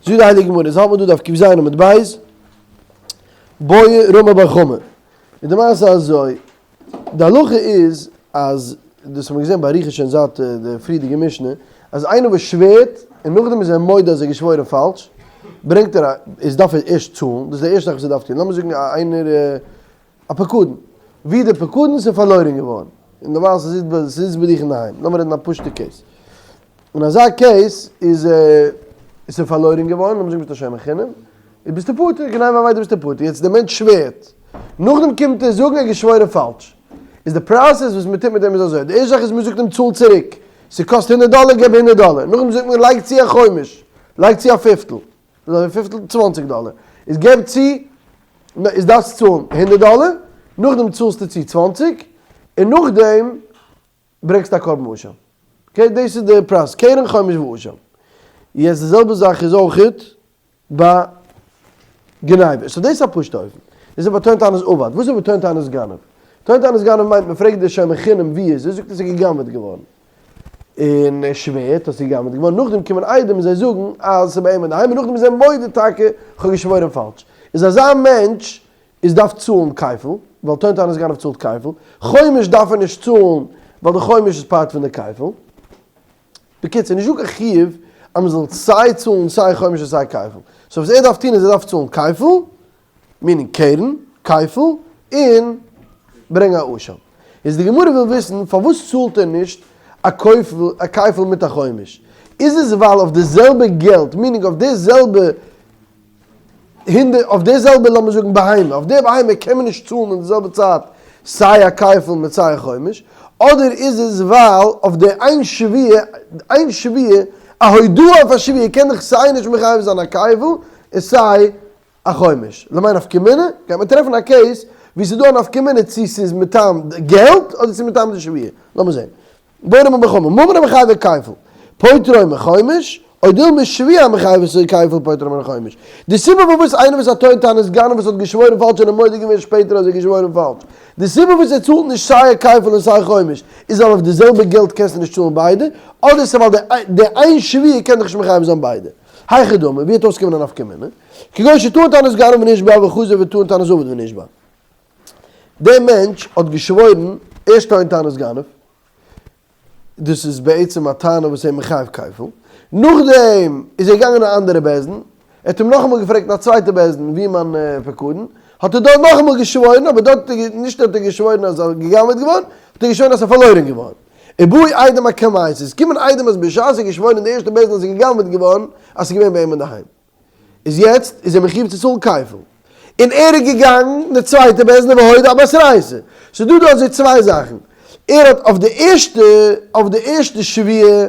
זאגט די הייליגע גמרא, איז האלט מען דא דף ק"ז עמוד ב', בעי רמי בר חמא, איז די מעשה אזוי, די הלכה איז אז, דאס האט מען געזען באריכות שוין זייט די פריערדיגע משנה, אז איינער וואס שווערט און נאכדעם איז ער מודה אז ער האט געשוואוירען פאלש, ברענגט ער א, איז דארף ער ערשט צאלן, דאס איז די ערשטע זאך וואס ער דארף טון, לאמיר זאגן איינער א פקדון, ווי די פקדון איז פארלוירען געווארן, און דערווייל ס'זיצט ביי דיך אינדערהיים, לאמיר רעדן א פשוטע case, אין אזא case איז עס איז פארלוירען געווארן, לאמיר זאגן ביסט א שומר חינם, איז ביסטו פטור, גניבה ואבידה ביסטו פטור, יעצט דער מענטש שווערט, נאכדעם קומט ער זאגן ער האט געשוואוירען פאלש, איז די process וואס מען טוט מיט אים איז אזוי, די ערשטע זאך איז מען זאגט אים צאל צוריק, ס'קאסט הונדערט דאלער געב הונדערט דאלער, נאכדעם זאגט מען לייג צו א חומש, לייג צו א פיפטל, א פיפטל צוואנציג דאלער, איז געב צו, איז דארפסט צאלן הונדערט דאלער, נאכדעם צאלסטו צו צוואנציג, און נאכדעם ברענגסט א קרבן אשם. okay, דאס איז די פרייז, קרן חומש ואשם. יעצט די זעלבע זאך איז אויכעט ביי גניבה. so דאס איז א פשוטע אופן. דאס איז ביי טוען טענות אבד. וואס איז ביי טוען טענות גנב? טוען טענות גנב מיינט מען פרעגט די שומר חינם ווי איז ער, זאגט ער ס'איז גע'גנב'עט געווארן. און ער שווערט אז ס'איז גע'גנב'עט געווארן, נאכדעם קומען עדים און זיי זאגן אז ס'איז ביי אים אינדערהיים און נאכדעם איז ער מודה טאקע כ'האב געשוואוירען פאלש. איז אזא מענטש איז דארף צאלן כפל, ווייל טוען טענות גנב צאלט כפל, חומש דארף ער נישט צאלן ווייל די חומש איז part פון די כפל. בקיצור, נישט דא קיין חיוב אז מען זאל סיי צאלן סיי חומש און סיי כפל. so וואס ער דארף טון איז ער דארף צאלן כפל, meaning קרן, כפל, און ברענגען א אשם. איז די גמרא וויל וויסן פארוואס צאלט ער נישט א כפל מיט א חומש? איז עס ווייל אויף די זעלבע געלט, meaning אויף די זעלבע הונדערט, אויף די זעלבע לאמיר זאגן בהמה, אויף די בהמה קען מען נישט צאלן אין די זעלבע צייט סיי א כפל מיט סיי א חומש, אדער איז עס ווייל אויף די איין שבועה, איין שבועה, א הודאה אויף א שבועה קען דאך סיי נישט מחייב זיין א כפל און סיי א חומש. למאי נפקא מינה? גייט מען טרעפן א case ווי ס'איז דא א נפקא מינה צו ס'איז מטעם געלט אדער ס'איז מטעם די שבועה. לאמיר זען. בעי רמי בר חמא, ממון המחייבו כפל, פוטרו מחומש, או דילמא שבועה המחייבת כפל פוטרה מן החומש. די סיבה פארוואס איינער וואס האט טוען טענות גנב וואס האט געשוואוירן פאלש און מודה געווען שפעטער אז ער האט געשוואוירן פאלש, די סיבה פארוואס ער צאלט נישט סיי א כפל און סיי חומש, איז ווייל אויף די זעלבע געלט קענסטו נישט צאלן ביידע, אדער ס'איז ווייל די איין שבועה קען דאך נישט מחייב זיין ביידע. היכי דמי, ווי האט אויסגעקומען א נפקא מינה? כגון שטען טענות גנב ונשבע וחזר וטען טענות אבד ונשבע. דער מענטש האט געשוואוירן ערשט טוען טענות גנב, דאס איז בעצם א טענה וואס ער מחייב כפל, נאכדעם איז ער געגאנגען אין א אנדערע בית דין, ער האט אים נאכאמאל געפרעגט אין א צווייטע בית דין ווי מיין פקדון, האט ער דארט נאכאמאל געשוואוירן, אבער דארט האט ער נישט האט ער געשוואוירן אז עס איז גע'גנב'עט געווארן, האט ער געשוואוירן אז עס איז פארלוירן געווארן. ובאו עדים אקמייתא, עס קומען עדים אז בשעת ער האט געשוואוירן אין די ערשטע בית דין אז עס איז גע'גנב'עט געווארן, אז עס איז געווען ביי אים אינדערהיים. איז יעצט איז ער מחיוב צו צאלן כפל. און ער איז געגאנגען די צווייטע בית דין והודה אבתרייתא. ס'איז דא דא אזוי צוויי זאכן. ער האט אויף די ערשטע אויף די ערשטע שבועה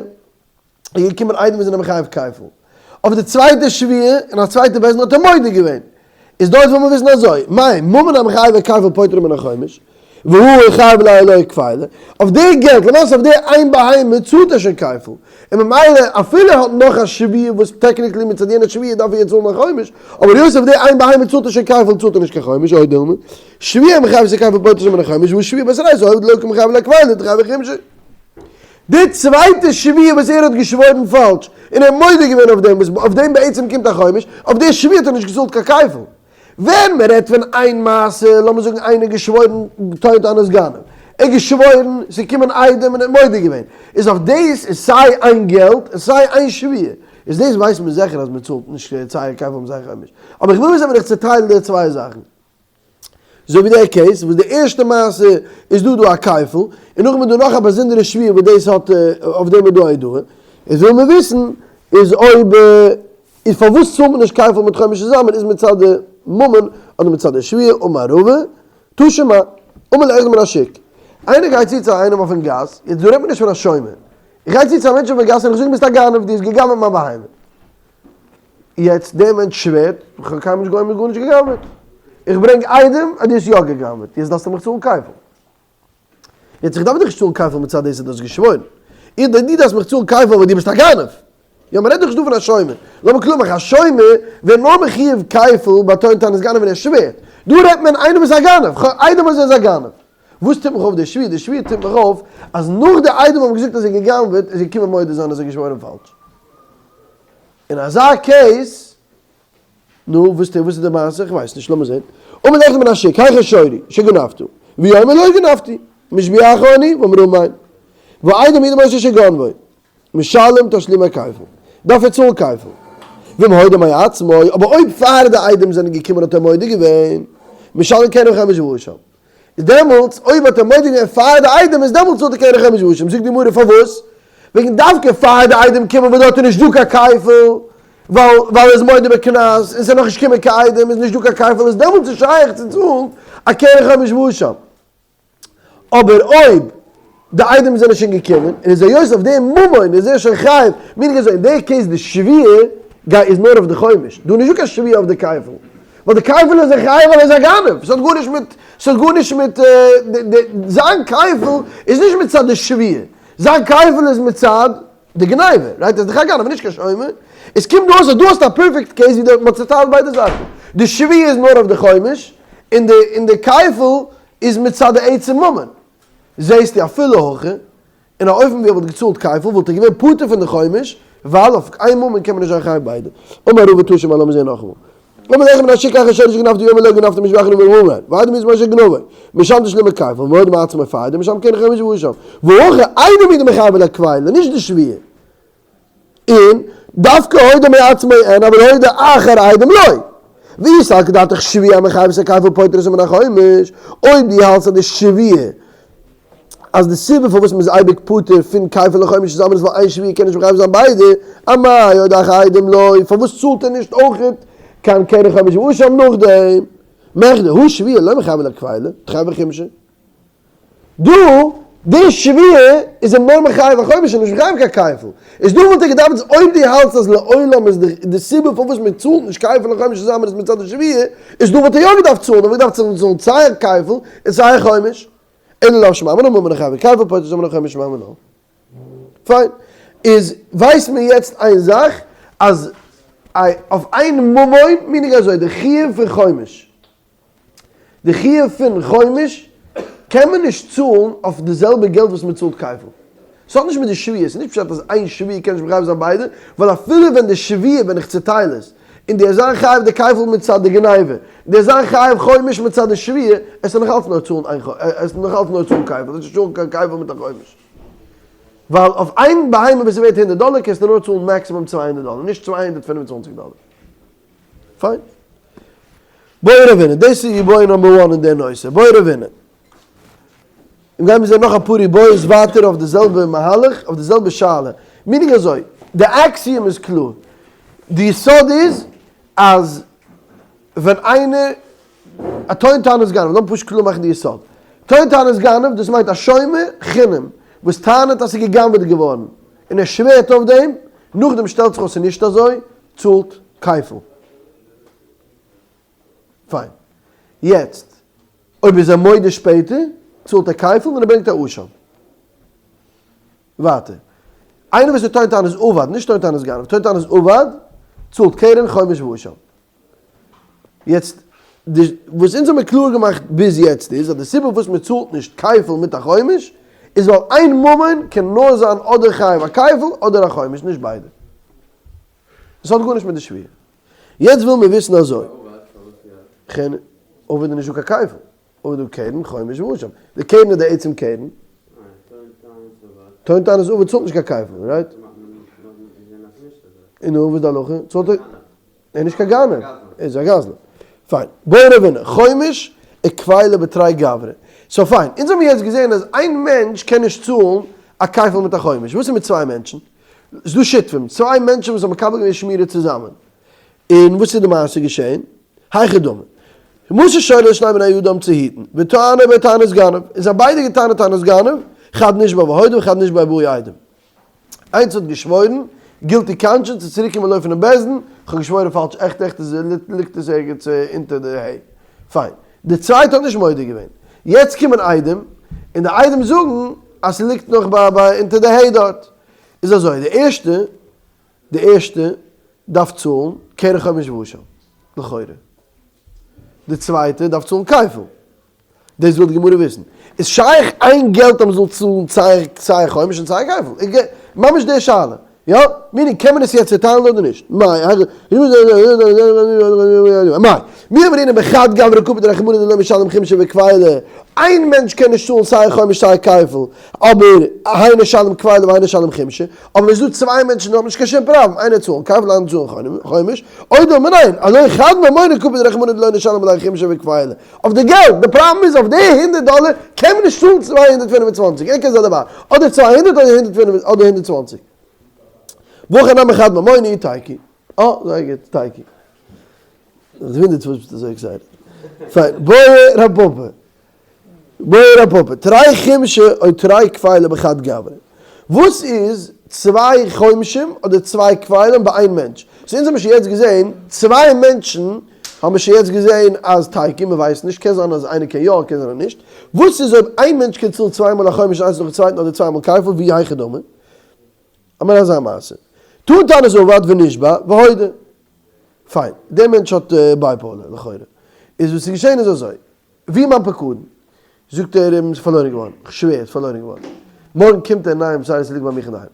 איז געקומען עדים וואס זענען מחייב כפל. אויף די צווייטע שבועה אין א צווייטע בית דין האט ער מודה געווען. איז דארט וויל מען וויסן אזוי, מאי ממון המחייבו כפל פוטרו מן החומש, והא איחייב ליה לא כפילא, אויף די געלט, למעשה אויף די איין בהמה צאלט ער שוין כפל, און ממילא אפילו ער האט נאך א שבועה וואס technically מצד יענע שבועה דארף ער יעצט צאלן א חומש, אבער היות אויף די איין בהמה צאלט ער שוין כפל צאלט ער נישט קיין חומש, או דילמא, שבועה המחייבת כפל פוטרה מן החומש, והא שבועה בתרייתא הודה דלא קא מיחייבא ליה כפילא דתחייבי חומשא. די צווייטע שבועה וואס ער האט געשוואוירן פאלש, און ער האט מודה געווען אויף דעם, וואס אויף דעם בעצם קומט א חומש, אויף די שבועה האט ער נישט געצאלט קיין כפל. ווען מען רעדט פון איין מעשה, לאמיר זאגן איינער געשוואוירן טוען טענות גנב, ער האט געשוואוירן, ס'איז געקומען עדים און ער האט מודה געווען, איז אויף דאס איז סיי איין געלט און סיי איין שבועה, איז דאס ווייסט מען זיכער אז מען צאלט נישט סיי א כפל און סיי חומש. אבער איך וויל וויסן ווען איך צוטייל די צוויי זאכן. אזוי ווי דער case וואס די ערשטע מעשה איז דא דא א כפל, און נאכדעם איז דא נאך א באזונדערע שבועה וואס דאס האט אויף דעם איז דא א הודאה, איז וויל מען וויסן איז אויב איז פארוואס צאלט מען נישט כפל מיט חומש צוזאמען איז מצד די ממון אדער מצד די שבועה, אמר רבא, תא שמע, אמר לאחד מן השוק, איינער גייט צו צו איינעם אויפן גאס, יעצט דא רעדט מען נישט פון א שומר, איך גיי צו צו א מענטש אויפן גאס און איך זאג אים ביסט א גנב דו האסט גע'גנב'עט מיין בהמה, יעצט דער מענטש שווערט, איך האב קיינמאל נישט געוואוינט מיט גארנישט גע'גנב'עט, איך ברענג עדים אז דו האסט יא גע'גנב'עט, יעצט דארפסטו מיך צאלן כפל. יעצט איך דארף דיך נישט צאלן כפל מצד דאס אז דו האסט געשוואוירן, איך דו דארפסט מיך צאלן כפל ווייל דו ביסט א גנב. יא מען רעדט דאך נישט דא פון א שומר, לאמיר קלאר מאכן, א שומר ווערט נאר מחיוב כפל ביי טוען טענות גנב ווען ער שווערט, דא רעדט מען איינער וואס איז א גנב, עדים אז ער איז א גנב. וואס טוט מיך אויף די שבועה? די שבועה טוט מיך אויף אז נאך די עדים האבן געזאגט אז ער האט גע'גנב'עט איז ער געקומען מודה זיין אז ער האט געשוואוירן פאלש. אין אזא case, נו, וואס טוט, וואס איז די מעשה? איך ווייס נישט, לאמיר זען. אמר לאחד מן השוק, היכן שורי, שגנבתו, והוא אומר לא גנבתי, משביעך אני, ואמרו אמן. והעדים מעידים אותו שגנבו, משלם תשלומי כפל, דארף ער צאלן כפל. ואם הודה מעצמו, אבער אויב פאר די עדים זענען געקומען האט ער מודה געווען, משלם קרן וחומש ואשם. איז דעמאלטס אויב האט ער מודה געווען פאר די עדים איז דעמאלטס צאלט ער קרן וחומש ואשם, זאגט די גמרא פארוואס? וועגן דווקא פאר די עדים קומען וואס דארט איז נישט דא קיין כפל, ווייל ווייל ער איז מודה בקנס און ס'איז נאכנישט געקומען קיין עדים איז נישט דא קיין כפל איז דעמאלטס איז שייך צו צאלן א קרן וחומש ואשם. אבער אויב די עדים זענען שוין געקומען און איז היות אויף דעם ממון איז ער שוין חייב, מיינט אזוי אין די case די שבועה גייט איז נאר אויף די חומש, דא נישט דא קיין שבועה אויף די כפל, ווייל די כפל איז ער חייב ווייל ער איז א גנב, ס'האט גארנישט מיט ס'האט גארנישט מיט זיין כפל איז נישט מצד די שבועה, זיין כפל איז מצד די גניבה, right? ער איז דאך א גנב נישט קיין שומר, עס קומט דא אויס אז דו האסט א perfect case ווי די מ'האט צוטיילט ביידע זאכן, די שבועה איז נאר אויף די חומש, און די און די כפל איז מצד די עצם ממון. זעהסטו אפילו הכי, אין א אופן ווי ער וואלט געצאלט כפל וואלט ער געווען פטור פון די חומש, ווייל אויף איין ממון קען מען נישט זיין חייב ביידע. אמר רבא תא שמע לאמיר זעהן נאכאמאל. אמר לאחד מן השוק אחר שורש גנבתי יאמר לא גנבתי משבח אני ואמר והעדים מעידים אותו שגנבו משלם תשלומי כפל ואם הודה מעצמו פארדעם משלם קרן וחומש ואשם והכא עדים מעידים מחייבי לכפילא נישט די שבועה און דווקא הודה מעצמו אין אבל הודה אחר עדים לא. ואי סלקא דעתך שבועה מחייבת הכפל פוטרת מן החומש, אויב דו האלטסט אז די שבועה אז די סיבה פארוואס מ'איז אייביג פטור פון כפל און חומש צוזאמען איז ווייל איין שבועה קען נישט מחייב זיין ביידע, אמאי הודה אחר עדים לא, פארוואס צאלט ער נישט אויכעט קיין קרן חומש ואשם נאכדעם? מכדי הא שבועה לא מיחייבא לכפילא, תחייבא חומשא. דא, די שבועה איז אים נאר מחייב א חומש און נישט מחייב קיין כפל. איז דא וואלט ער געדארפט אויב דו האלטסט אז לעולם איז די סיבה פארוואס מען צאלט נישט כפל און חומש צוזאמען איז מצד די שבועה, איז דא וואלט ער יא געדארפט צאלן, ער וואלט געדארפט צאלן סיי כפל און סיי חומש. אלא לאו שמע מינה ממון חייבי כפל פוטר מן החומש שמע מינה. פיין. איז ווייסט מען יעצט איין זאך אז אויף איין ממון meaning אזוי די חיוב פון חומש. די חיוב פון חומש קען מען נישט צאלן אויף די זעלבע געלט וואס מען צאלט כפל. ס'האט נישט מיט די שבועה, ס'איז נישט פשט אז איין שבועה קען נישט מחייב זיין ביידע, ווייל אפילו ווען די שבועה ווען איך צוטייל עס, און די זיין חייב די כפל מצד די גניבה, און די זיין חייב חומש מצד די שבועה, עס איז נאכאלץ נאר צאלן איין עס איז נאכאלץ נאר צאלן כפל, עס איז נישט צאלן קיין כפל מיט א חומש. ווייל אויף איין בהמה וואס איז ווערט הונדערט דאלער קענסטו נאר צאלן maximum 200 דאלער, נישט 225 דאלער. פיין. בעי רבינא, דאס איז איבעיא number one אין די נושא. בעי רבינא. און גיימיר זען נאך אפאר איבעיות ווייטער אויף די זעלבע מהלך, אויף די זעלבע שאלה. meaning אזוי, די axiom איז קלאר. די יסוד איז אז ווען איינער, א טוען טענת גנב, לאמיר פשוט קלאר מאכן די יסוד. טוען טענת גנב, דאס מיינט א שומר חינם וואס טענה'ט אז ס'איז גע'גנב'עט געווארן, און ער שווערט אויף דעם, נאכדעם שטעלט זיך אויס ס'איז נישט אזוי, צאלט כפל. פיין. יעצט, אויב איז ער מודה שפעטער, צאלט ער כפל און ער ברענגט א אשם. ווייטער. איינער וואס איז טוען טענת אבד, נישט טוען טענת גנב, טוען טענת אבד, צאלט קרן חומש ואשם. יעצט, די, וואס אונז האמיר קלאר געמאכט ביז יעצט איז, אז די סיבה פארוואס מען צאלט נישט כפל מיט א חומש, איז ווייל איין ממון קען נאר זיין אדער חייב א כפל אדער א חומש, נישט ביידע. עס האט גארנישט מיט די שבועה. יעצט ווילן מיר וויסן אזוי. כן, אבד איז נישט דא קיין כפל. אבד דא קרן, חומש ואשם. די קרן איז די עצם קרן. טוען טענת אבד צאלט נישט קיין כפל, right? און נו, וואס איז די הלכה? צאלט ער? ער איז נישט קיין גנב, ער איז א גזלן. פיין. בעי רבינא, חומש וכפילא בתרי גברי. so פיין, אונז האבן יעצט געזען אז איין מענטש קען נישט צאלן א כפל מיט א חומש. וואס איז מיט צוויי מענטשן? ס'איז דא שותפים, צוויי מענטשן וואס האבן מקבל געווען שמירה צוזאמען. און וואס איז די מעשה געשען? היכי דמי. מסר שורו לשני בני אדם צו היטן, וטענו בו טענת גנב, און זיי האבן ביידע געטענה'ט טענת גנב, חד נשבע והודה וחד נשבע ובאו עדים. איינס האט געשוואוירן, guilty conscience, איז צוריק געקומען לויפן אין בית דין, כ'האב געשוואוירן פאלש, עכט עכט איז ליגט עס ערגעץ אונטער די היי. פיין. די צווייטע האט נישט מודה געווען. יעצט קומען עדים, און די עדים זאגן אז ס'ליגט נאך ביי ביי אונטער די היי דארט. איז אזוי, די ערשטע, די ערשטע דארף צאלן קרן חומש ואשם, לכאורה. די צווייטע דארף צאלן כפל. דאס וויל די גמרא וויסן. איז שייך איין געלט אז מ'זאל צאלן סיי סיי חומש און סיי כפל? ממש די שאלה. יא? meaning קען מען עס יעצט צעטיילן אדער נישט? מאי מאי מי אמרינן בחד גברא קפיד רחמנא דלא משלם חומשא וכפילא, איין מענטש קען נישט צאלן סיי חומש סיי כפל, אבער היינו שלם כפילא והיינו שלם חומשא, אבער ווען ס'איז דא צוויי מענטשן האבן נישט קיין שום פראבלעם, איינער צאלן כפל איינער צאלן חומש, או דילמא ניין, עילויה חד ממונא קפיד רחמנא דלא נשלם עליה חומשא וכפילא, אויף די געלט, די פראבלעם איז אויף די הונדערט דאלער קען מען נישט צאלן 225, אין כזה דבר, אדער 200 אדער הונדערט פינף אדער 120. והכא נמי חד ממונא תיקו. אה, זייער גוט, תיקו. איך ווינדער צו וואס ביסטו אזוי excited. פיין, בעי רב פפא. בעי רב פפא. תרי חומשי או תרי כפילי בחד גברא. וואס איז צוויי חומשים אדער צוויי כפלים ביי איין מענטש? so אונז האבן שוין יעצט געזען צוויי מענטשן האבן שוין יעצט געזען אז תיקו, מען ווייסט נישט, קען זיין אז איינער קען יא קען זיין אז נישט. וואס איז אויב איין מענטש קען צאלן צוויי מאל א חומש איינס נאכן צווייטן אדער צוויי מאל כפל ווי היכי דמי? אמער אזא מעשה. טען טענת אבד ונשבע והודה. פיין, דער מענטש האט bipolar לכאורה. איז וואס איז געשען איז אזוי. ווי מיין פקדון? זאגט ער אים, ס'איז פארלוירן געווארן. איך שווער, ס'איז פארלוירן געווארן. מארגן קומט ער, ניין, sorry, ס'ליגט ביי מיך אינדערהיים.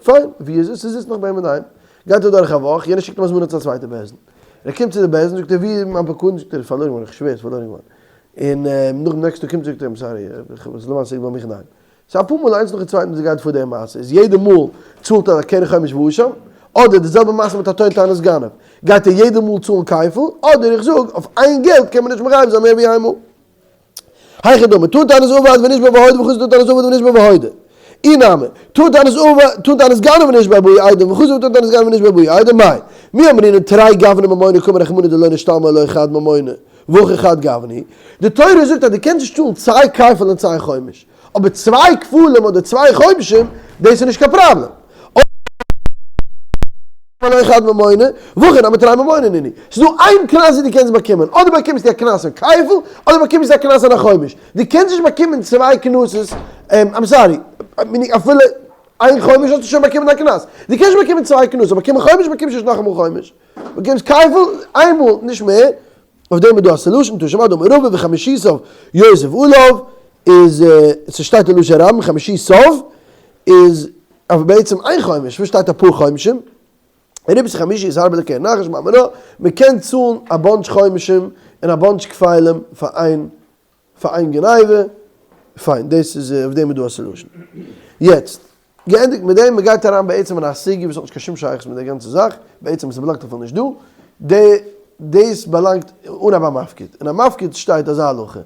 פיין, ווי איז עס? ס'זיצט נאך ביי אים אינדערהיים. גייט אדורך א וואך, יענער שיקט אים הזמנה צו א צווייטע בית דין. ער קומט צו די בית דין, זאגט ער, ווי איז מיין פקדון? זאגט ער, ס'איז פארלוירן געווארן, איך שווער, ס'איז פארלוירן געווארן. און נאכדעם next טאג קומט זאגט ער אים, sorry, ס'איז למעשה ליגט ביי מיך אינדערהיים. ס'איז אפאר מאל איינס נאכן צווייטן וואס גייט פאר די מעשה, איז יעדע מאל צאלט ער א קרן חומש ואשם, אדער די זעלבע מעשה מיט א טוען טענת גנב, גייט ער יעדע מאל צאלן כפל, אדער איך זאג, אויף איין געלט קען מען נישט מחייב זיין מער ווי איין מאל. היכי דמי, טוען טענת אבד ונשבע והודה וחזר טוען טענת אבד ונשבע והודה. אי נמי, טוען טענת אבד, טוען טענת גנב ונשבע ובאו עדים וחזר וטוען טענת גנב ונשבע ובאו עדים, מאי? מי אמרינן תרי גווני ממונא קאמר רחמנא דלא נשתלמו עילויה חד ממונא. והכא חד גוונא, די תורה זאגט אז דו קענסט נישט צאלן סיי כפל און סיי חומש, אבער צוויי כפלים אדער צוויי חומשים, דאס איז נישט קיין פראבלעם. עילויה חד ממונא, והכא נמי תרי ממונא נינהו. ס'איז דא איין קנס וואס דו קענסט באקומען, אדער באקומסטו א קנס אויף כפל, אדער באקומסטו א קנס אויף א חומש. דו קענסט נישט באקומען צוויי קנסות, I'm sorry, אפילו איין חומש האסטו שוין באקומען א קנס. דו קענסט נישט באקומען צוויי קנסות, באקומען חומש באקומסטו נישט נאכאמאל חומש. באקומסט כפל איינמאל נישט מער, אויף דעם איז דא א solution, תא שמע דאמר רבא וחמישיתיו יוסיף עליו, איז ס'שטייט אין לשון רבים חמישיתיו, איז אבער בעצם איין חומש, וואס שטייט אפאר חומשים? ריבית חמישית הרבה לקרן אחת שמע מינה, מ'קען צאלן א bunch חומשים און א bunch כפלים פאר איין פאר איין גניבה, פיין, דאס איז, אויף דעם איז דא א solution. יעצט, געענדיגט מיט דעם, מ'גייט אריין בעצם אין א סוגיא וואס האט נישט קיין שום שייכות מיט די גאנצע זאך, בעצם ס'באלאנגט אפילו נישט דא, די, דאס באלאנגט אן א מפקיד, אין א מפקיד שטייט אזא הלכה,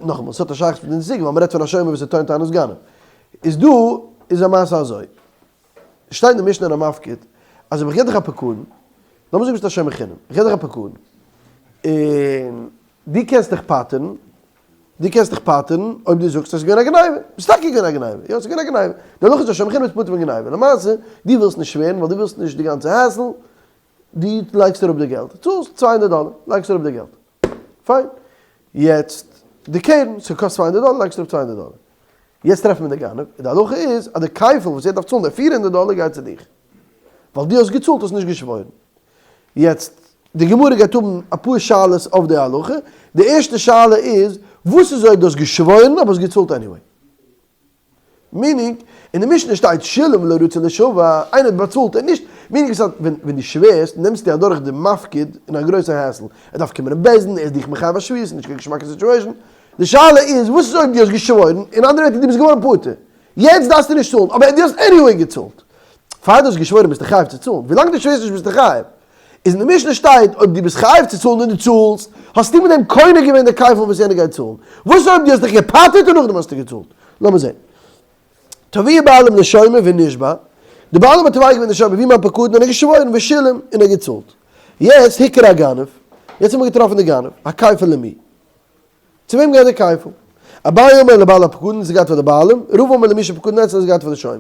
נאכאמאל, ס'האט א שייכות מיט די סוגיא, ווייל מ'רעדט פון א שומר וואס איז טוען טענות גנב. איז דא, איז א מעשה אזוי, שטייט אין די משנה אין א מפקיד, אז אויב איך גיב דיך א פקדון, לאמיר זאגן ביסט א שומר חינם, איך גיב דיך א פקדון, און דו קענסט דיך פטר'ן, דו קענסט דיך פטר'ן אויב דו זאגסט אז ס'איז געווען א גניבה. ס'איז טאקע געווען א גניבה, יא, ס'איז געווען א גניבה. די הלכה איז אז שומר חינם איז פטור פון גניבה. למעשה, דו ווילסט נישט שווערן ווייל דו ווילסט נישט די גאנצע hassle, דו לייגסט אראפ די געלט, צאלסט 200 דאלער, לייגסט אראפ די געלט. פיין. יעצט, די קרן, ס'קאסט 200 דאלער, לייגסט אראפ 200 דאלער. יעצט טרעפט מען די גנב, און די הלכה איז אז די כפל וואס ער דארף צאלן, די 400 דאלער גייט צו דיך. ווייל דו האסט געצאלט, האסט נישט געשוואוירן. יעצט, די גמרא גייט האבן אפאר שאלות אויף די הלכה, די ערשטע שאלה איז, וואס איז אויב דו האסט געשוואוירן אבער האסט געצאלט anyway? meaning, אין די משנה שטייט שילם ולא רצה לישבע, איינער האט באצאלט און נישט, meaning איז אז ווען דו שווערסט נעמסטו אדורך די מפקיד אין א גרויסע hassle, ער דארף קומען אין בית דין, ער איז דיך מחייב א שבועה, ס'איז נישט קיין געשמאקע situation. די שאלה איז, וואס איז אויב דו האסט געשוואוירן, אין אנדערע ווערטער דו ביסט געווארן פטור, יעצט דארפסטו נישט צאלן, אבער דו האסט anyway געצאלט. פאר דו האסט געשוואוירן ביסטו חייב צו צאלן, ווילאנג דו שווערסט נישט ביסטו חייב. איז אין די משנה שטייט אויב דו ביסט חייב צו צאלן און דו צאלסט, האסטו מיט דעם קונה געווען די כפל וואס יענער גייט צאלן. וואס אויב דו האסט דיך געפטר'ט און נאכדעם האסטו געצאלט? לאמיר זען. תבעוהו בעלים לשומר ונשבע, די בעלים האט תובע געווען די שומר ווי מיין פקדון און ער האט געשוואוירן ושילם און ער האט געצאלט. יעצט הוכר הגנב, יעצט האט מען געטראפן די גנב, הכפל למי. צו וועם גייט די כפל? אביי אמר לבעל הפקדון, ס'גייט פאר די בעלים, רבא אמר למי שפקדון אצלו, ס'גייט פאר די שומר.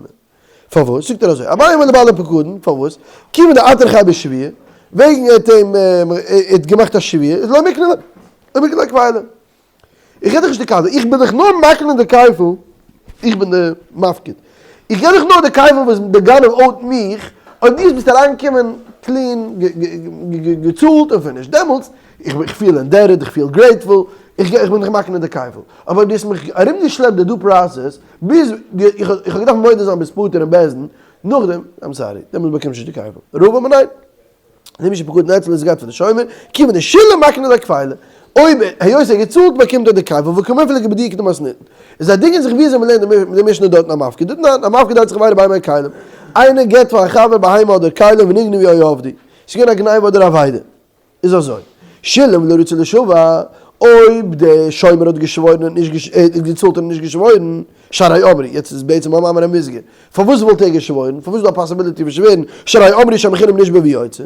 פארוואס? זאגט ער אזוי, אביי אמר לבעל הפקדון, פארוואס? כיוון דאטרחיה בשבועה, וועגן ער האט אים, ער האט געמאכט א שבועה, איז לא מיקני ליה, לא מיקני ליה כפילא. איך גיב דיך נישט די כפל, איך בין דיך נאר מקנה די כפל, איך בין די מפקיד. איך גיב דיך נאר די כפל וואס די גנב owe ט מיך, אויב דו ביסט אריינגעקומען clean, געצאלט און finish, דעמאלטס, איך פיל indebted, איך פיל grateful, איך בין דיך מקנה די כפל. אבער אויב דו האסט מיך ארומגעשלעפט די due process, ביז איך האב געדארפט מודה זיין ביסט פטור אין בית דין. נאכדעם, I'm sorry, דעמאלטס באקומסטו נישט די כפל. רבא אמר ניין. למי שפקדון אצלו איז גייט פאר די שומר, כיוון דשילם מקנה ליה כפילא. אויב היות ער האט געצאלט באקומט ער די כפל, וקמיפלגי בדיוק דמתניתין. איז זיי דינגען זיך ווי אזוי מ'לערנט די משנה דארט אין המפקיד. דתנן, המפקיד עצי חברו בהמה או כלים. איינער געבט פאר א חבר בהמה אדער כלים ונגנבו או אבדו. ס'איז געווען א גניבה אדער אבידה. איז אזוי, שילם ולא רצה לישבע, אויב דער שומר האט געשוואוירן און נישט געצאלט און נישט געשוואוירן, שהרי אמרו, יעצט איז בעצם א מאמר המוסגר, פארוואס וואלט ער געשוואוירן, פארוואס איז דא א possibility פון שווערן, שהרי אמרו שמחינם נשבע ויוצא,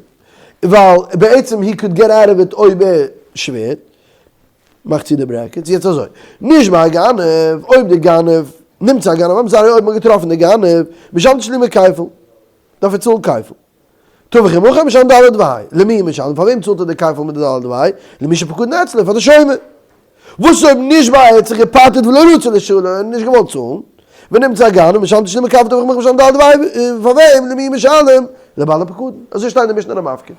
ווייל בעצם he could get out of it אויב ער שווערט, מאך צו די brackets, יעצט אזוי, נשבע הגנב, אויב דער גנב, נמצא הגנב, I'm sorry, אויב מ'האט געטראפן די גנב, משלם תשלומי כפל, דארף ער צאלן כפל. טבח ומכר משלם ד' וה'. למי משלם? פאר וועם צאלט ער די כפל מיט די ד' וה'? למי שפקדון אצלו, פאר די שומר. וואס איז אויב נשבע ער האט זיך געפטר'ט ולא רצה לשלם, ער האט נישט געוואלט צאלן? ונמצא הגנב משלם תשלומי כפל טבח ומכר משלם ד' וה', פאר וועם? למי משלם? לבעל הפקדון. אזוי שטייט אין די משנה אין המפקיד.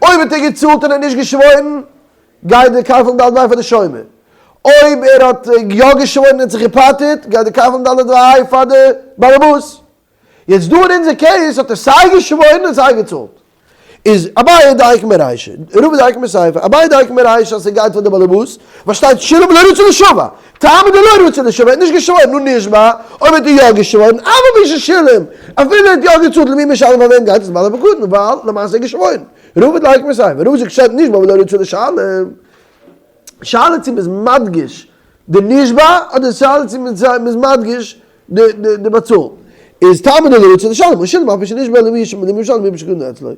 אויב האט ער געצאלט און ער האט נישט געשוואוירן, גייט די כפל ד' וה' פאר די שומר. אויב ער האט יא געשוואוירן און האט זיך געפטר'ט, גייט די כפל ד' וה' פאר די בעלעבאס. יעצט דא אין אונזער case האט ער סיי געשוואוירן און סיי געצאלט. איז אביי דייק מרישא, רבא דייק מסיפא, אביי דייק מרישא אז ס'גייט פאר די באלעבאס, ווייל שטייט שילם ולא רצה לישבע, טעמא דלא רצה לישבע, ער האט נישט געשוואוירן, נו נשבע, אויב האט ער יא געשוואוירן, אף על פי ששילם, אפילו ער האט יא געצאלט למי משלם פאר וועם גייט עס לבעל הפקדון, ווייל למעשה ער געשוואוירן. רבא דייק מסיפא, רבא זאגט שטייט נשבע ולא רצה לשלם. שאלה צו מ'איז מדגיש די נשבע אדער שאלה צו מ'איז מדגיש די באצאלן. איז טעמא דלא רצה לשלם, ושילם אף על פי שנשבע למי משלם למי שפקדון אצלו.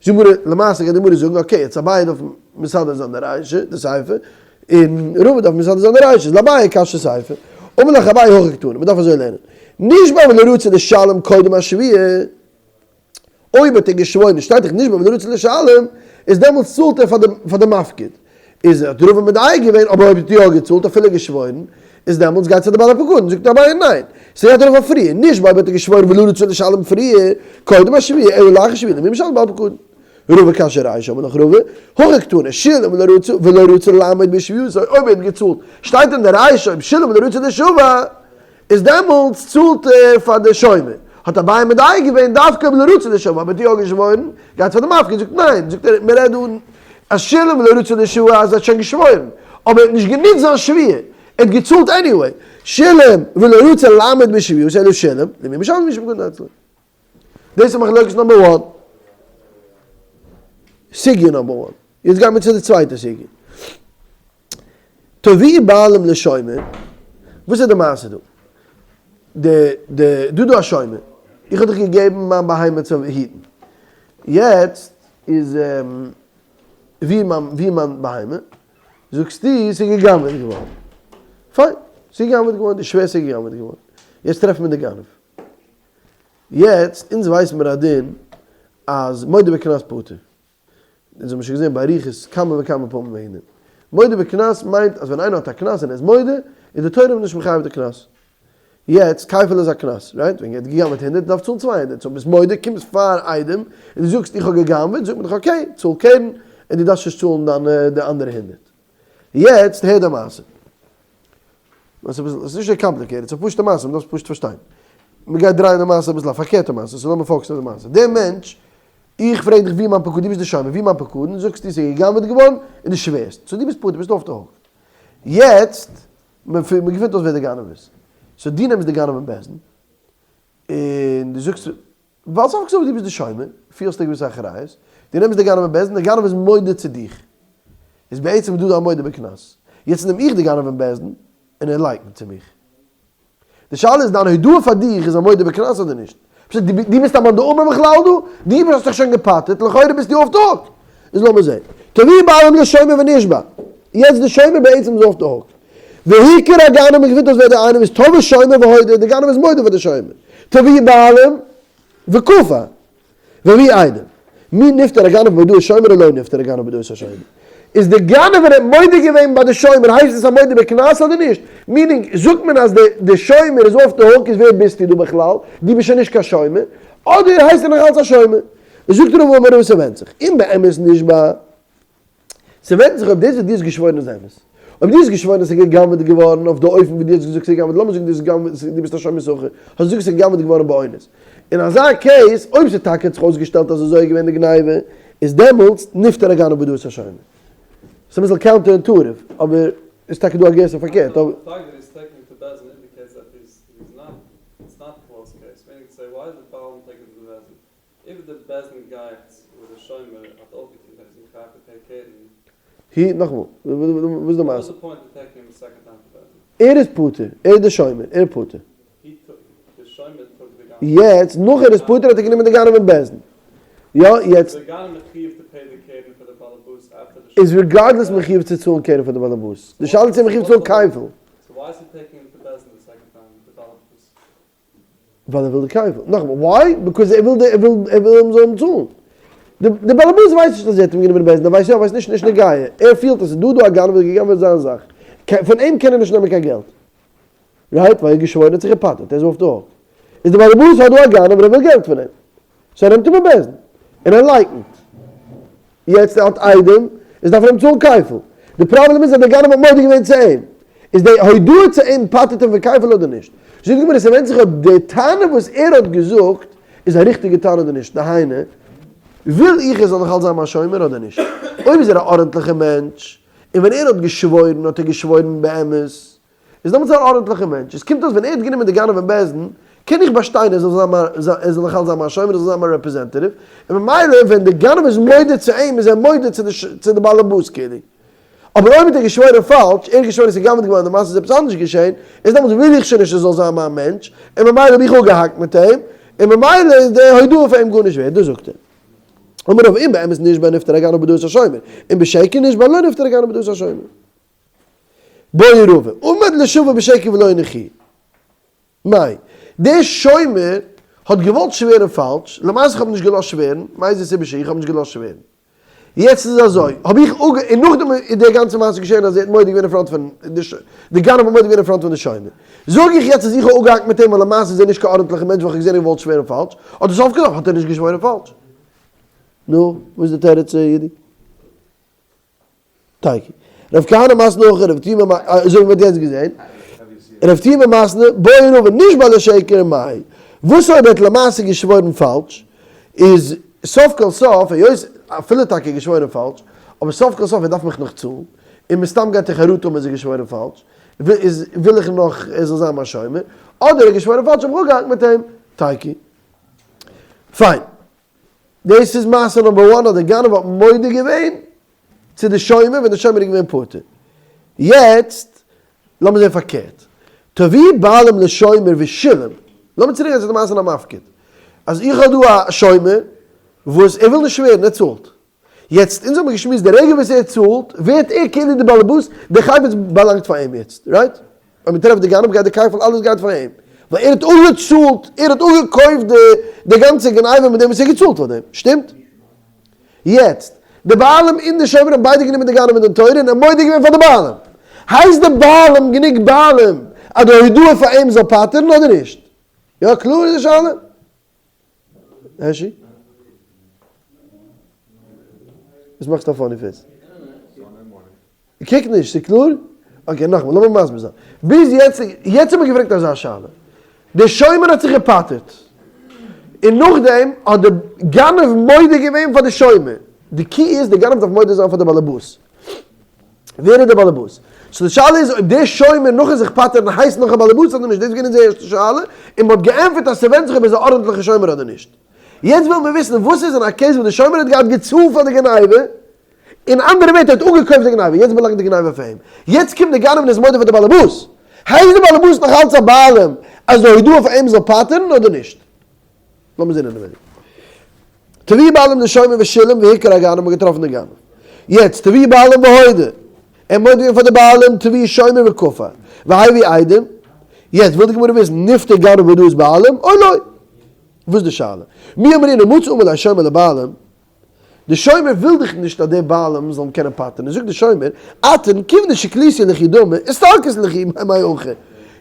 זאגט גמרא, למעשה גייט די גמרא זאגן okay יעצט אביי דארף מסדר זיין די רישא, די סיפא, און רבא דארף מסדר זיין די רישא, איז לאביי קשיא סיפא, אמר לך אביי הכי קתני, מ'דארף אזוי לערנען, נשבע ולא רצה לשלם קודם השבועה, אויב האט ער געשוואוירן שטייט דאך נשבע ולא רצה לשלם, איז דעמאלטס צאלט ער פאר די מפקיד. איז האט רבא מדייק געווען, אבער אויב האט יא געצאלט אפילו געשוואוירן, איז דעמאלטס גייט צו די בעל הפקדון, זאגט אביי ניין, ס'גייט ארויף אויף פריער, נשבע אויב האט ער געשוואוירן ולא רצה לשלם פריער, קודם השבועה, אלא לאחר שבועה, למי משלם בעל פקדון. רבא קשיא רישא אמר לך רבא, הכי קתני, שילם ולא רצה ולא רצה לעמוד בשבועתו, אויב ער האט געצאלט, שטייט אין די רישא אויב שילם ולא רצה לישבע, איז דעמאלטס צאלט ער פאר די שומר. האט אביי מדייק געווען דווקא אויב לא רצה לישבע, אבער האט יא געשוואוירן, גייט פאר די מפקיד, זאגט ניין, זאגט ער, מען רעדט דא אז שילם ולא רצה לישבע אז ער האט שוין געשוואוירן, אבער ער האט נישט גענוצט זיין שבועה, ער האט געצאלט anyway, שילם ולא רצה לעמוד בשבועתו אלא שילם, למי משלם למי שפקדון אצלו. דאס איז מחלוקת number one. סוגיא number one. יעצט גיימיר צו די צווייטע סוגיא. תבעוהו בעלים לשומר, וואס איז די מעשה דא? די די דא דא א שומר, איך האב דיך געגעבן מיין בהמה צו היטן, יעצט איז ווי מיין ווי מיין בהמה? זאגסטו ס'איז גע'גנב'עט געווארן, פיין, ס'איז גע'גנב'עט געווארן, דו שווערסט ס'איז גע'גנב'עט געווארן, יעצט טרעפט מען די גנב, יעצט אונז ווייסן מיר א דין אז מודה בקנס פטור. אונז האבן שוין געזען באריכות כמה וכמה פעמים וועגן דעם. מודה בקנס מיינט אז ווען איינער האט א קנס און ער איז מודה, איז די תורה נישט מחייב די קנס. יעצט, כפל איז א קנס, right? ווען ער האט געגנב'עט הונדערט, דארף צאלן 200. so ביסט מודה, קומסט פאר עדים, און דו זאגסט איך האב געגנב'עט, זאגט מען דיך okay, צאל קרן, און דו דארפסט נישט צאלן דיין די אנדערע הונדערט. יעצט הער די מעשה. עס איז נישט אזוי complicated, ס'איז א פשוט'ע מעשה, מ'דארף עס פשוט פארשטיין. מ'גייט דרייען די מעשה אביסל א פארקערטע מעשה, so לאמיר focus ן אויף די מעשה. דער מענטש איך פרעג דיך ווי מיין פקדון, דו ביסט די שומר, ווי מיין פקדון, זאגסטו ס'איז גע'גנב'עט געווארן, און דו שווערסט, so דו ביסט פטור, ביסט off the hook. יעצט, מען געפינט אויס ווער די גנב איז, so דו נעמסט די גנב אין בית דין, און דו זאגסט, ווייל סוף כל סוף דו ביסט די שומר, פירסט א געוויסע אחריות, דו נעמסט די גנב אין בית דין, די גנב איז מודה צו דיך, איז בעצם דא דא א מודה בקנס. יעצט נעם איך די גנב אין בית דין, און ער לייקנט צו מיך. די שאלה איז דיין הודאה פאר דיך איז א מודה בקנס אדער נישט? פשוט דו ביסט א מאן דאמר בכלל דא? דו האסט דיך שוין געפטר'ט, לכאורה ביסטו off the hook. איז לאמיר זעהן. תבעוהו בעלים לשומר ונשבע. יעצט די שומר בעצם איז off the hook. והוכר הגנב מען געפינט אויס ווער דער איינער איז תבע שומר והודה די גנב איז מודה פאר די שומר. תבעוהו בעלים וכפר. והביאו עדים. מי נפטר הגנב בהודאת שומר או לא נפטר הגנב בהודאת השומר? איז די גנב ווען ער האט מודה געווען ביי די שומר הייסט עס א מודה בקנס אדער נישט? meaning זאגט מען אז די שומר איז off the hook איז ווער ביסטו דא בכלל? דו ביסט שוין נישט קיין שומר. אדער הייסט ער נאך אלץ א שומר? זאגט רבא אמר רבא ס'ווענדט זיך. אם באמת נשבע. ס'ווענדט זיך אויב דאס וואס דו האסט געשוואוירן איז אמת. אויב דו האסט געשוואוירן אז ס'איז גע'גנב'עט געווארן אויף די אופן ווי דו האסט געזאגט ס'איז גע'גנב'עט, לאמיר זאגן דו האסט גע'גנב'עט, דו ביסט א שומר שכר, האסט געזאגט ס'איז גע'גנב'עט געווארן באונס. אין אזא case, אויב ס'איז טאקע האט זיך אויסגעשטעלט אז אזוי איז געווען די גניבה, איז דעמאלטס נפטר הגנב בהודאת השומר. ס'איז אביסל counter intuitive, אבער איז טאקע דא א גירסא פארקערט, אבער. הי, נאכאמאל, וואס איז די מעשה? ער איז פטור, ער איז די שומר, ער איז פטור. יעצט, נאך ער איז פטור האט ער גענומען די גנב אין בית דין. יא, יעצט. איז regardless מחיוב צו צאלן קרן פאר די באלעבאס. די שאלה איז צו ער מחיוב צו צאלן כפל. ווייל ער וויל די כפל. נאכאמאל, why? Because ער וויל די, ער וויל, ער וויל אים זאל אים צאלן. די, די באלעבאס ווייסט נישט אז ער האט אים גענומען אין בית דין, ער ווייסט יא, ער ווייסט נישט, נישט נוגע. ער פילט אז ס'איז דא דא א גנב וואס האט געגנבעט זיין זאך. פון אים קען ער נישט נעמען קיין געלט. Right? ווייל ער האט געשוואוירן האט זיך געפטר'ט, ער איז off the hook. איז די באלעבאס האט דא א גנב און ער וויל געלט פון אים. So ער נעמט אים אין בית דין. און ער לייקנט. יעצט ער האט עדים, איז דארף ער אים צאלן כפל. די פראבלעם איז אז דער גנב האט מודה געווען צו אים. איז די הודאה צו אים פטר'ט אים פון כפל אדער נישט? זאגט די גמרא ס'ווענדט זיך אויב די טענה וואס ער האט געזאגט איז א ריכטיגע טענה אדער נישט. דהיינו, וויל איך ער זאל נאך אלץ זיין מיין שומר אדער נישט? אויב איז ער א ארענטליכע מענטש, און ווען ער האט געשוואוירן האט ער געשוואוירן באמת, איז דעמאלטס אן ארענטליכער מענטש. עס קומט אויס ווען ער האט גענומען די גנב אין בית דין, קען איך באשטיין ער זאל זיין מיין, ער זאל נאכאלץ זיין מיין שומר, ער זאל זיין מיין representative, און ממילא ווען די גנב איז מודה צו אים איז ער מודה צו די צו די באלעבאס כאילו. אבער אויב האט ער געשוואוירן פאלש, ער האט געשוואוירן עס איז גע'גנב'ט געווארן די מעשה איז עפעס אנדערש געשען, איז דעמאלטס וויל איך שוין נישט ער זאל זיין מיין מענטש, און ממילא האב איך אפגעהאקט מיט אים, און ממילא איז די הודאה פאר אים גארנישט ווערט, דאס זאגט ער. אמר רב אם באמת נשבע נפטר הגנב בהודאת השומר, אם בשקר נשבע לא נפטר הגנב בהודאת השומר. בעי רבא, עמד לישבע בשקר ולא הניחוהו. מאי? דער שומר האט געוואלט שווערן פאלש, למעשה איך האב נישט געלאזט שווערן, מאיזה סיבה שהיא, איך האב נישט געלאזט שווערן. יעצט איז אזוי, האב איך אפגע, און נאכדעם איז די גאנצע מעשה געשען אז ער האט מודה געווען אין front פון די, די גנב האט מודה געווען אין front פון די שומר. זאג איך יעצט אז איך האב אפגעהאקט מיט אים ווייל למעשה איז ער נישט קיין ארנטליכער מענטש ווייל איך האב געזען ער וואלט שווערן פאלש, אדער סוף כל סוף האט ער נישט געשוואוירן פאלש. נו, וואס איז די תירוץ אידי? תיקו. רב כהנא מתני הכי רב תימא מ אזוי ווי מ'האט יעצט געזען. רב תימא מתני בעי רבא נשבע לשקר מאי. וואס אויב ער האט למעשה געשוואוירן פאלש, איז סוף כל סוף, היות אפילו טאקע געשוואוירן פאלש, אבער סוף כל סוף ער דארף מיך נאך צאלן, און מסתם גייט ער חרטה האבן אז ער האט געשוואוירן פאלש, איז וויל איך נאך ער זאל זיין מיין שומר, אדער ער האט געשוואוירן פאלש האב איך אפגעהאקט מיט אים. תיקו. פיין. דאס איז מעשה number one אז דער גנב האט מודה געווען צו די שומר ווען די שומר איז געווען פטור. יעצט לאמיר זען פארקערט. תבעוהו בעלים לשומר ושילם. לאמיר צוריק גיין צו די מעשה אין המפקיד. אז איך האב דא א שומר וואס ער וויל נישט שווערן, ער צאלט. יעצט אונז האבן געשמועסט די רגע וואס ער צאלט ווערט ער כאילו די באלעבאס, די חפץ באלאנגט פאר אים יעצט, right? אויב מען טרעפט די גנב גייט די כפל אלעס גייט פאר אים, ווייל ער האט אפגעצאלט, ער האט אפגעקויפט די די גאנצע גניבה מיט דעם וואס ער האט געצאלט פאר דעם, שטימט? יעצט, די בעלים און די שומר האבן ביידע גענומען די גנב אין דין תורה און ער מודה געווען פאר די בעלים. הייסט די בעלים גענוג בעלים אז די הודאה פאר אים זאל פטר'ן אדער נישט? יא קלאר איז די שאלה? הערשי? וואס מאכסטו א funny face? קוק נישט, ס'איז קלאר? Okay נאכאמאל, לאמיר מסביר זיין. ביז יעצט, יעצט האט מען געפרעגט אזא שאלה. דער שומר האט זיך געפטר'ט, און נאכדעם האט דער גנב מודה געווען פאר די שומר. די key איז, דער גנב דארף מודה זיין פאר די באלעבאס. ווער איז דער באלעבאס? So די שאלה איז אויב דער שומר נאכן זיך פטר'ן הייסט נאך א באלעבאס אדער נישט, דאס איז געווען אונזער ערשטע שאלה, און מ'האט געענטפערט אז ס'ווענדט זיך אויב ער איז א ארנטליכע שומר אדער נישט. יעצט ווילן מיר וויסן וואס איז אין א case וואס דער שומר האט געהאט געצאלט פאר די גניבה, אין אנדערע ווערטער ער האט אפגעקויפט די גניבה, יעצט באלאנגט די גניבה פאר אים, יעצט קומט דער גנב און איז מודה פאר די באלעבאס, הייסט די באלעבאס נאך אלץ א בעלים אז די הודאה פאר אים זאל פטר'ן אדער נישט? לאמיר זען אינעווייניג. תבעוהו בעלים לשומר ושילם והוכר הגנב מ'האט געטראפן די גנב. יעצט תבעוהו בעלים והודה. ער מודה געווען פאר די בעלים תבעוהו שומר וכפר. והביאו עדים. יעצט וויל די גמרא וויסן נפטר גנב בהודאת בעלים או לא. וואס איז די שאלה? מי אמרינן מצי אמר ליה שומר לבעלים. די שומר וויל דאך נישט אז די בעלים זאלן קענען פטר'ן, זאגט די שומר, אתון כיוון דשקליתו לכו דמי, אסתלקת לכו מהכא.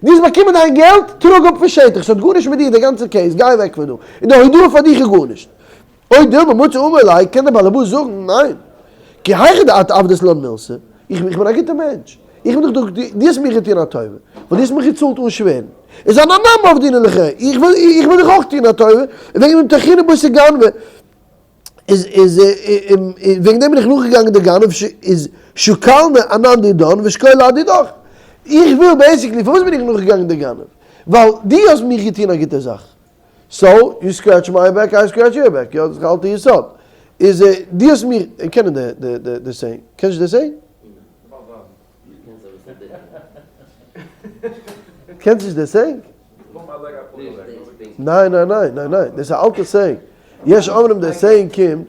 דו האסט באקומען דיין געלט, טראג אפ פון שטח, ס'האט גארנישט מיט דיר די גאנצע case, גיי אוועק פון דא, און די הודאה פאר דיך איז גארנישט. או דילמא מצי אמר ליה, קען דער בעל הבית זאגן, ניין, כי היכי דאת עבדת לן מילתא, איך בין א גוטער מענטש, איך בין דאך דא, דו האסט מיר געטון א טובה, ווייל דו האסט מיך געצאלט אן שווערן. איז אנא נמי עבדינא לך, איך וויל איך וויל דיך אויך טון א טובה, און וועגן דעם טרחינא בתר גנבא, איז איז וועגן דעם בין איך נאכגעגאנגען די גנב, איז שקלנא אנן דידן ושקול אדידך. איך וויל basically, פארוואס בין איך נאכגעגאנגען די גנב? ווייל דו האסט מיך געטון א גוטע זאך. so, you scratch my back, I scratch your back, יא, דאס איז א אלטע יסוד. איז דו האסט מיר, קענען די די די די saying? קענסט נישט די saying? קענסט נישט די saying? ניין ניין ניין ניין ניין, דאס איז א אלטע saying. יש אומרים די saying קומט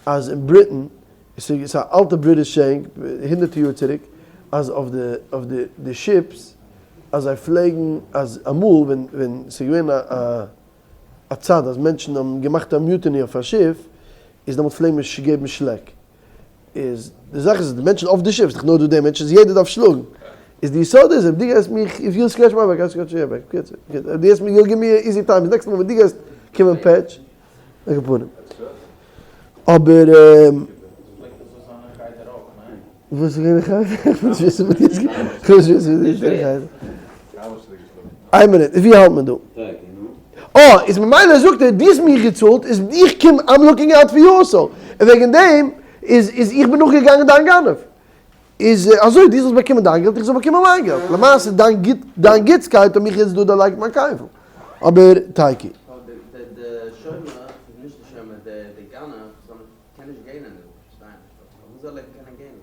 אז אין Britain, ס'איז א אלטע British saying, הונדערטע יאר צוריק, אז אויף די אויף די די ships אז זיי פלעגן אז אמאל ווען ווען ס'איז געווען א א צד אז מענטשן האבן געמאכט א mutiny אויף א שיף, איז דעמאלט פלעגן מען געבן שלעק. איז די זאך איז די מענטשן אויף די שיף, ס'איז דאך נאר דא די מענטשן, איז יעדער דארף שלאגן. איז די יסוד איז אויב דו גייסט מיך, if you scratch my back I scratch your back, בקיצור, אויב דו גייסט מיר, you give me easy time, איז next מאל ווען דו גייסט קומען פעטש, על כל פנים. אבער. וואס איז געווען אין חדר? איך וויל נישט וויסן וואס דו האסט איך וויל נישט וויסן וואס דו האסט געטון אין חדר. איין מינוט, ווי האלט מען דא? אה, איז ממילא זאגט ער, דו האסט מיך געצאלט, איז איך קום, I'm looking out for you also. און וועגן דעם איז איז איך בין נאכגעגאנגען דיין גנב. איז אזוי, דו זאלסט באקומען דיין געלט, איך זאל באקומען מיין געלט. למעשה דיין גוט דיין גוטסקייט האט מיך יעצט דא דערלייגט מיין כפל. אבער תיקו. די שומר, נישט די שומר, די גנב, קען נישט גענען דא, פארשטיי נישט פארוואס זאל ער קענען גענען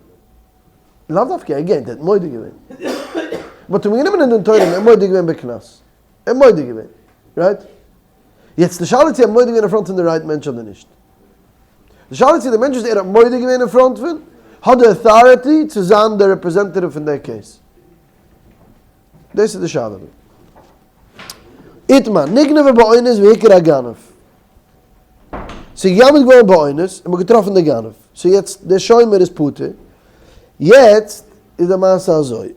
דא? לאו דווקא ער גענט, ער האט מודה געווען. מ'האט אים גענומען אין דין תורה און ער האט מודה געווען בקנס. ער האט מודה געווען. right? יעצט די שאלה איז צו ער האט מודה געווען אין front פון די right מענטש אדער נישט. די שאלה איז צו די מענטש וואס ער האט מודה געווען אין front פון, האט די authority צו זיין די representative פון די case. דאס איז די שאלה דא. איתמר, נגנבה באונס והוכר הגנב. ס'איז גע'גנב'ט געווארן באונס און מ'האט געטראפן די גנב. so יעצט דער שומר איז פטור. יעצט איז די מעשה אזוי.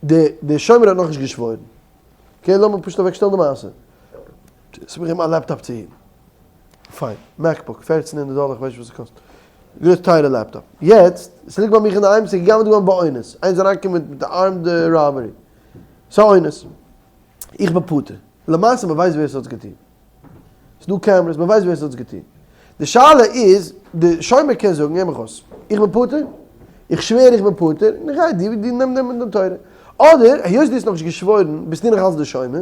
די די שומר האט נאכנישט געשוואוירן. okay לאמיר פשוט אוועקשטעלן די מעשה. ס'איז מיך א לעפטאפ צו היטן. פיין. MacBook, פערצן הונדערט דאלער, כ'ווייס נישט וואס ס'קאסט. גרויס טייערע לעפטאפ. יעצט, ס'ליגט ביי מיך אינדערהיים, ס'איז גע'גנב'ט געווארן באונס. איינער איז אריינגעקומען מיט א armed robbery. ס'איז א אונס. איך בין פטור. למעשה מען ווייסט ווער עס האט עס געטון. ס'איז דא cameras, מען ווייסט ווער עס האט עס געטון. די שאלה איז, די שומר קען זאגן, הער מיך אויס, איך בין פטור, איך שווער איך בין פטור, און איך גיי, דו דו נעם נעם דין תורה. אדער, היות דו האסט נאכנישט געשוואוירן, ביסטו נאך אלץ די שומר,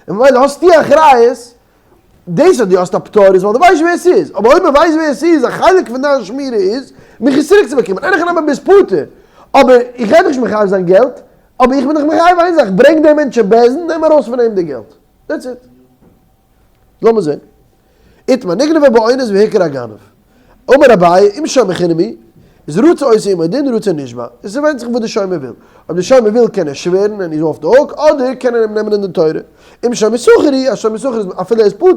און ממילא האסטו אחריות, דאס אז דו האסט א פטור איז ווייל דו ווייסט ווער עס איז, אבער אויב מען ווייסט ווער עס איז, א חלק פון דיין שמירה איז, מיך עס צוריק צו באקומען, אין הכי נמי ביסט פטור, אבער איך גיי דיך נישט מחייב זיין געלט, אבער איך בין דיך מחייב איין זאך, ברענג דעם מענטש אין בית דין, נעם ארויס פון אים די געלט. that's it. לאמיר זען. איתמר, נגנבה באונס והוכר הגנב. אמר אביי, אם שומר חינם הוא, איז רצה עושה עמו דין רצה נשבע. עס ווענדט זיך וואס די שומר וויל. אויב די שומר וויל קען ער שווערן און איז off the hook, אדער קען ער אים נעמען אין דין תורה. אם שומר שכר הוא, א שומר שכר איז אפילו ער איז פטור,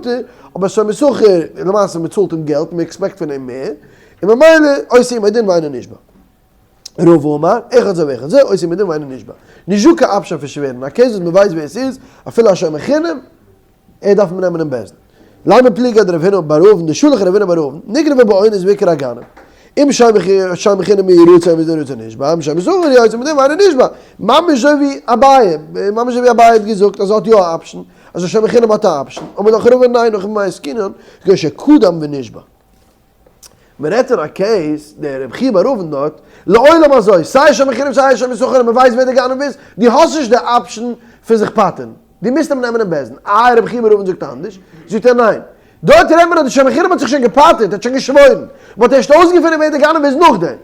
אבער א שומר שכר, למעשה מען צאלט אים געלט, מען expect פון אים מער, און ממילא עושה עמו דין ואינו נשבע. רבא אמר, אחד זה ואחד זה, עושה עמו דין ואינו נשבע. נישט דא קיין option פון שווערן, א case וואס מען ווייסט ווער עס איז, אפילו א שומר חינם, ער דארף מען נעמען אין בית דין. לימא פליגא דרב הונא בר אבין דשלח רב הונא בר אבין, נגנבה באונס והוכר הגנב. אם שומר חינם הוא רצה עושה עמו דין רצה נשבע, אם שומר שכר הוא עושה עמו דין ואינו נשבע. ממש אזוי ווי אביי, ממש אזוי ווי אביי האט געזאגט אז ער האט יא א option, אז א שומר חינם האט א option, אמר לך רבא ניין הכא במאי עסקינן, כגון שקדם ונשבע. מען רעדט אין א case, דער רבי חייא בר אבין דארט, לעולם אזוי, סיי שומר חינם סיי שומר שכר און מען ווייסט ווער דער גנב איז, דו האסט נישט די option פון זיך פטר'ן, דו מוזט אים נעמען אין בית דין, איי רבי חייא בר אבין זאגט אנדערש, זאגט ער ניין, דארט רעדט מען אז דער שומר חינם האט זיך שוין געפטר'ט, ער האט שוין געשוואוירן, מען האט ערשט אויסגעפונען ווער דער גנב איז נאכדעם.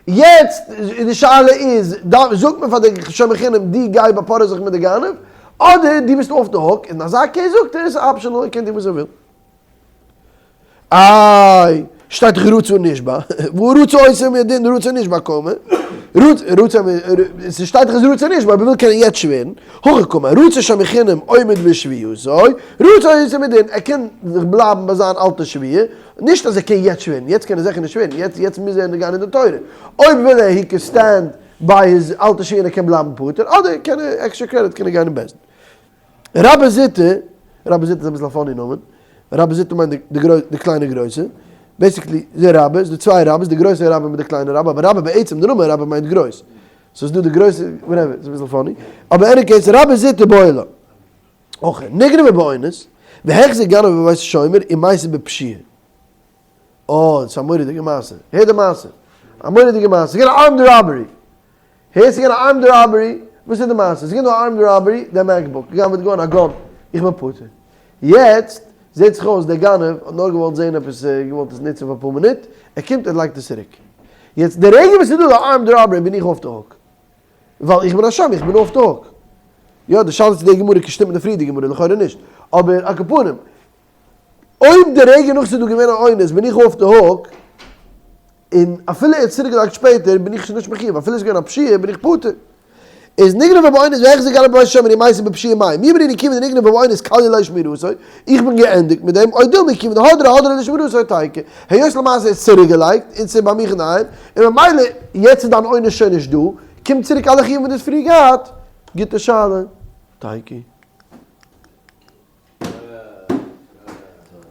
יעצט די שאלה איז, זאגט מען פאר די שומר חינם דו גיי באפארע זיך מיט די גנב, אדער דו ביסט off the hook, אין אזא case זאגט ער עס איז optional ער קען טון וואס ער וויל. איי, שטייט דאך רצה נשבע, והא רצה עושה עמו דין רצה נשבע קאמר, רצה, ס'שטייט דאך אז רצה נשבע, אויב ער וויל קען ער יעצט שווערן, הכי קאמר, רצה שומר חינם עומד בשבועתו, רצה עושה עמו דין, ער קען זיך בלייבן ביי זיין אלטע שבועה, נישט אז ער קען יעצט שווערן, יעצט קען ער זיכער נישט שווערן, יעצט יעצט מוז ער גיין אין די תורה, אויב וויל ער he can stand by his אלטע שבועה און ער קען בלייבן פטור, אדער קען ער extra credit קען ער גיין אין בית דין. רבה זוטא, רבה זוטא איז אביסל א funny נאמען, רבה זוטא מיינט די קליינע גרויסע. Basically, די רבה, ס'איז דא צוויי רבות, די גרויסע רבה מיט די קליינע רבה, אבער רבה בעצם, די נאמען רבה מיינט גרויס. סאו ס'איז דא די גרויסע, whatever, ס'איז אביסל funny. אבער any case, רבה זוטא איבעיא להו. אויך, נגנבה באונס, והחזיר גנב בבית השומר, ומתה בפשיעה. אה, דאס איז א מורא'דיגע מעשה. הער די מעשה. א מורא'דיגע מעשה. ס'איז געווען א armed robbery. הער, ס'איז געווען א armed robbery. וואס איז די מעשה? ס'איז געווען דא א armed robbery, דער MacBook, גע'גנב'עט געווארן א gun, איך בין פטור. יעצט זעט זיך אויס דער גנב האט נאר געוואלט זען עפעס, געוואלט עס נוצן פאר אפאר מינוט, ער קומט ער לייגט עס צוריק. יעצט די רגע וואס ס'איז דא די armed robbery בין איך off the hook. ווייל איך בין א שומר, איך בין off the hook. יא, די שאלה איז צו די גמרא שטימט מיט די פריערדיגע גמרא, לכאורה נישט. אבער על כל פנים, אויב די רגע נאך ס'איז דא געווען א אונס בין איך off the hook, און אפילו ער האט צוריק געלייגט שפעטער בין איך שוין נישט מחיוב, אפילו עס איז געווען א פשיעה בין איך פטור. איז נגנבה באונס והחזיר גנב בבית השומר ומתה בפשיעה מאי מי אמרינן כיון דנגנבה באונס כליא ליה שמירתו, איך בין געענדיגט מיט דעם, או דילמא כיון דהדרא הדרא לשמירתו תיקו, היות למעשה איז צוריק געלייגט און ס'איז ביי מיך אינדערהיים, און ממילא יעצט איז דיין אונס שוין נישט דא, קומט צוריק אלע חיובים וואס דו האסט פריער געהאט, גוטע שאלה, תיקו.